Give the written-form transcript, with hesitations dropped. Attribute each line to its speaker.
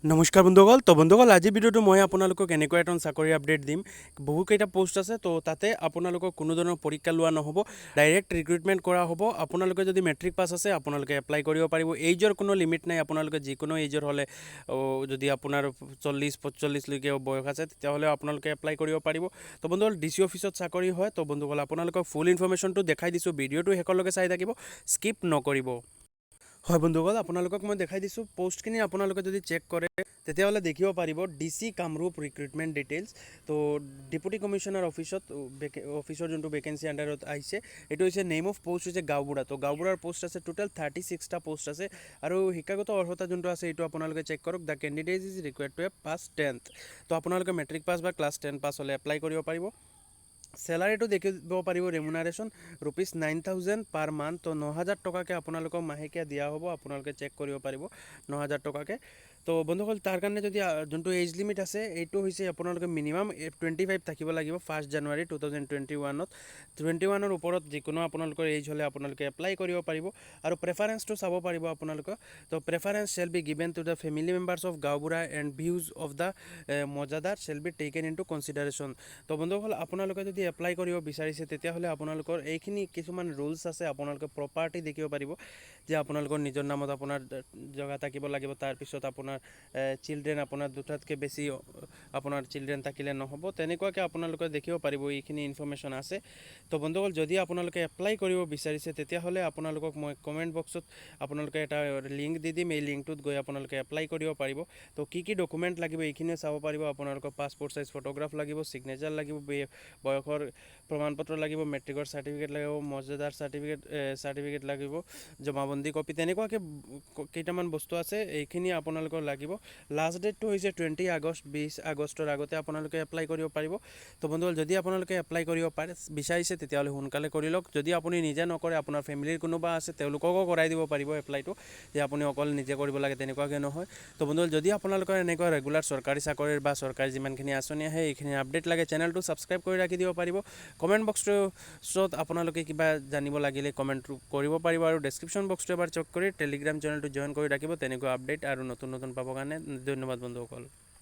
Speaker 1: নমস্কাৰ বন্ধুসকল। তো বন্ধুসকল, আজিৰ ভিডিঅ'টো মই আপোনালোকক এনেকুৱা এটা চাকৰি আপডেট দিম। বহুকেইটা পষ্ট আছে। তো তাতে আপোনালোকক কোনো ধৰণৰ পৰীক্ষা লোৱা নহ'ব, ডাইৰেক্ট ৰিক্ৰুইটমেণ্ট কৰা হ'ব। আপোনালোকে যদি মেট্ৰিক পাছ আছে, আপোনালোকে এপ্লাই কৰিব পাৰিব। এইজৰ কোনো লিমিট নাই। আপোনালোকে যিকোনো এইজৰ হ'লে, যদি আপোনাৰ 40 45লৈকে বয়স আছে, তেতিয়াহ'লে আপোনালোকে এপ্লাই কৰিব পাৰিব। তো বন্ধুসকল, ডি চি অফিচত চাকৰি হয়। তো বন্ধুসকল, আপোনালোকক ফুল ইনফৰ্মেশ্যনটো দেখাই দিছোঁ। ভিডিঅ'টো শেষলৈকে চাই থাকিব, স্কিপ নকৰিব। হয় বন্ধুসকল, আপোনালোকক মই দেখাই দিছোঁ পষ্টখিনি। আপোনালোকে যদি চেক কৰে, তেতিয়াহ'লে দেখিব পাৰিব D C Kamrup recruitment details. তো ডেপুটি কমিশ্যনাৰ অফিচত অফিচৰ যোনটো ভেকেঞ্চি আণ্ডাৰত আহিছে, এইটো হৈছে নেম অফ পষ্ট হৈছে গাঁওবুঢ়া। তো গাঁওবুঢ়াৰ পষ্ট আছে, টোটেল 36টা পষ্ট আছে। আৰু শিক্ষাগত অৰ্হতা যোনটো আছে, এইটো আপোনালোকে চেক কৰক। The candidate is required to a pass 10th। তো আপোনালোকে মেট্ৰিক পাছ বা ক্লাছ 10 পাছ হ'লে এপ্লাই কৰিব পাৰিব। চেলাৰীটো দেখিব পাৰিব, remuneration ₹9,000 per month। তো 9,000 টকাকৈ আপোনালোকক মাহেকীয়া দিয়া হ'ব। আপোনালোকে চেক কৰিব পাৰিব, 9,000 টকাকৈ। তো বন্ধুসকল, তাৰ কাৰণে যদি যোনটো এজ লিমিট আছে, এইটো হৈছে আপোনালোকে মিনিমাম 25 থাকিব লাগিব 1 জানুৱাৰী 2021ত। 21ৰ ওপৰত যিকোনো আপোনালোকৰ এজ হ'লে আপোনালোকে এপ্লাই কৰিব পাৰিব। আৰু প্ৰেফাৰেঞ্চটো চাব পাৰিব আপোনালোকৰ। তো preference shall be given to the family members of Gaonbura and views of the Mouzadar shall be taken into consideration। তো বন্ধুসকল, আপোনালোকে যদি এপ্লাই কৰিব বিচাৰিছে, তেতিয়াহ'লে আপোনালোকৰ এইখিনি কিছুমান ৰুলছ আছে। আপোনালোকে প্ৰপাৰ্টি দেখিব পাৰিব যে আপোনালোকৰ নিজৰ নামত আপোনাৰ জেগা থাকিব লাগিব। তাৰপিছত আপোনাৰ চিলড্ৰেন, আপোনাৰ দুটাতকৈ বেছি আপোনাৰ চিলড্ৰেন থাকিলে নহ'ব। তেনেকুৱাকৈ আপোনালোকে দেখিব পাৰিব, এইখিনি ইনফৰ্মেশ্যন আছে। তো বন্ধুসকল, যদি আপোনালোকে এপ্লাই কৰিব বিচাৰিছে, তেতিয়াহ'লে আপোনালোকক মই কমেণ্ট বক্সত আপোনালোকে এটা লিংক দি দিম। এই লিংকটোত গৈ আপোনালোকে এপ্লাই কৰিব পাৰিব। তো কি কি ডকুমেণ্ট লাগিব, এইখিনিও চাব পাৰিব। আপোনালোকৰ পাছপৰ্ট চাইজ ফটোগ্ৰাফ লাগিব, ছিগনেচাৰ লাগিব, বয়সৰ প্ৰমাণ পত্ৰ লাগিব, মেট্ৰিকৰ চাৰ্টিফিকেট লাগিব, মৌজাদাৰ চাৰ্টিফিকেট চাৰ্টিফিকেট লাগিব, জমাবন্দী কপি, তেনেকুৱাকৈ কেইটামান বস্তু আছে, এইখিনি আপোনালোকৰ লাগিব। লাষ্ট ডেটটো হৈছে 20 আগষ্ট। 20 আগষ্টৰ আগতে আপোনালোকে এপ্লাই কৰিব পাৰিব। তো বন্ধুসকল, যদি আপোনালোকে এপ্লাই কৰিব পাৰে বিচাৰিছে, তেতিয়াহ'লে সোনকালে কৰি লওক। যদি আপুনি নিজে নকৰে, আপোনাৰ ফেমিলিৰ কোনোবা আছে, তেওঁলোককো কৰাই দিব পাৰিব এপ্লাইটো। যে আপুনি অকল নিজে কৰিব লাগে, তেনেকুৱাকৈ নহয়। তো বন্ধুসকল, যদি আপোনালোকৰ এনেকুৱা ৰেগুলাৰ চৰকাৰী চাকৰিৰ বা চৰকাৰী যিমানখিনি আঁচনি আহে, এইখিনি আপডেট লাগে, চেনেলটো ছাবস্ক্ৰাইব কৰি ৰাখি দিব পাৰিব। কমেণ্ট বক্সটোত আপোনালোকে কিবা জানিব লাগিলে কমেণ্ট কৰিব পাৰিব। আৰু ডেছক্ৰিপশ্যন বক্সটো এবাৰ চেক কৰি টেলিগ্ৰাম চেনেলটো জইন কৰি ৰাখিব, তেনেকুৱা আপডেট আৰু নতুন নতুন পাবৰ কাৰণে। ধন্যবাদ বন্ধুসকল।